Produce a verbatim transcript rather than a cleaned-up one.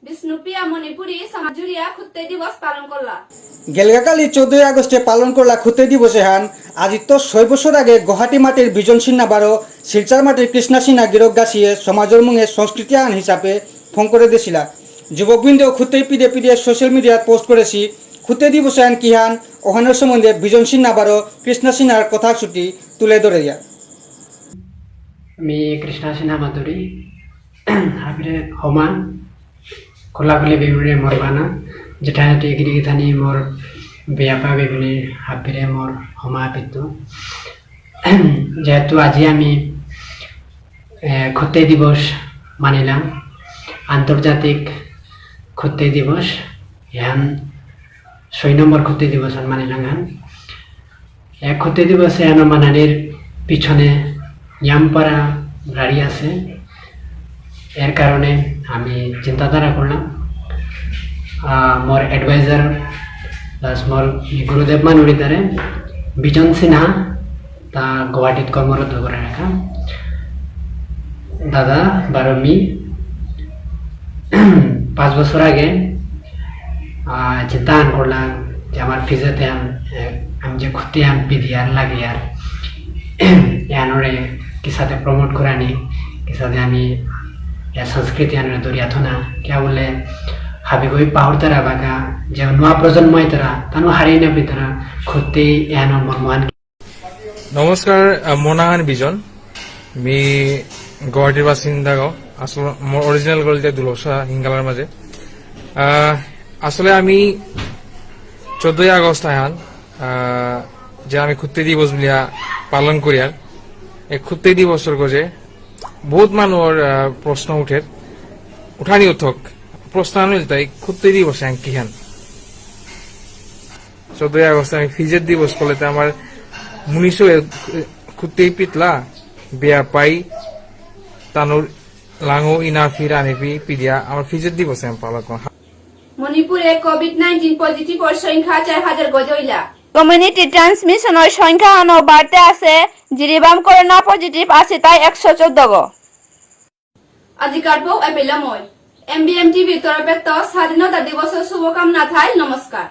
বিষ্ণুপ্রিয়া মণিপুরী সমাজ জুড়িয়া খুত্তেই দিবস পালন করলা। গেলগাকালি চৌদ্দই আগস্টে পালন করলা খুত্তেই দিবস এহান। আজিত্ত ছয় বছর আগে গুয়াহাটি মাটির বিজন সিনহা বারো শিলচর মাটির কৃষ্ণা সিনহা গিরক গাছিয়ে সমাজর মুঙে সংস্কৃতি আহান হিসাবে ফোন করে দিছিলা। যুবকবৃন্দ খুত্তেই পিদে পিদে সোশ্যাল মিডিয়াত পোস্ট করেছি। খুত্তেই দিবস এহান কিহান, ওহানর সম্বন্ধে বিজন সিনহা বারো কৃষ্ণা সিনহার কথা চুটি তুলে ধরে দিয়া। আমি কৃষ্ণা সিনহা মাধুরী, হাবিরে হমা, খোলাখুলি বেবিরে মোর বানা, জেঠাজেঠি গিরি গিথানি মোর বেয়াপা বেবিরে হাবিরে মোর হমা পিতু। যেহেতু আজি আমি, এ, খুত্তেই দিবস মানিলাম, আন্তর্জাতিক খুত্তেই দিবস, এহান ছয় নম্বর খুত্তেই দিবস আন মানিলাম হান। এ খুত্তেই দিবস এহান মানানির পিছনে ইয়ামপারা গাড়ি আছে। এর কারণে আমি চিন্তাধারা করলাম, আহ, মোর অ্যাডভাইজার প্লাস মোর গুরুদেব মানুরি তারে বিজন সিনহা তা গুয়াহাটিত কর্মরত করে রাখা। দাদা বারো মি পাঁচ বছর আগে, আহ, চিন্তা আন করলাম যে আমার ফিজেতে আন, এ, আমি যে খুত্তেই আন পিদিয়ার লাগে আর এহানরে কিসাদে প্রমোট করানি, কিসাদে আমি এ সংস্কৃতি আনরে দরিয়া থনা, কিয়া বুলে হাবিগই পাহুরতারা বাগা, যে নুয়া প্রজন্ম আইতারা, তানু হারিয়ে না পিতারা, খুত্তেই এহানো মর্মহান। নমস্কার, আহ, মোর নাঙহান বিজন। মি গুয়াহাটির বাসিন্দা গো। আসলে মোর অরিজিনাল গলিতে দুলসা হিঙ্গালার মাঝে। আহ, আসলে আমি চৌদ্দই আগস্ট আহান, আহ, যে আমি খুত্তেই দিবস বুলিয়া পালন করিয়ার। এই খুত্তেই দিবসর গজে বহুত মানুষর, আহ, প্রশ্ন উঠের, উঠানি উঠক। প্রশ্ন আন ইলতাই খুত্তেই দিবস এহান কিহান। চৌদ্দই আগস্ট আমি ফিজেত দিবস করলে তো আমার মুনিশো এ-, খুত্তেই পিতলা, বেয়াপাই, তানুর লাঙো ইনাফি রানিফি পিদিয়া আমার ফিজেত দিবস আমি পালন করি। মণিপুরে কোভিড নাইন্টিন পজিটিভর সংখ্যা চার হাজার গজইলা। কমিউনিটি ট্রান্সমিশনর সংখ্যা হানও বাড়তে আছে, জিরিবাম করোনা পজিটিভ আছে তাই একশো চৌদ্দ গো। আজিকার পৌ এপেলাময়। এমবিএম টিভির তরফেত্ত স্বাধীনতা দিবসর শুভকামনা থাইল। নমস্কার।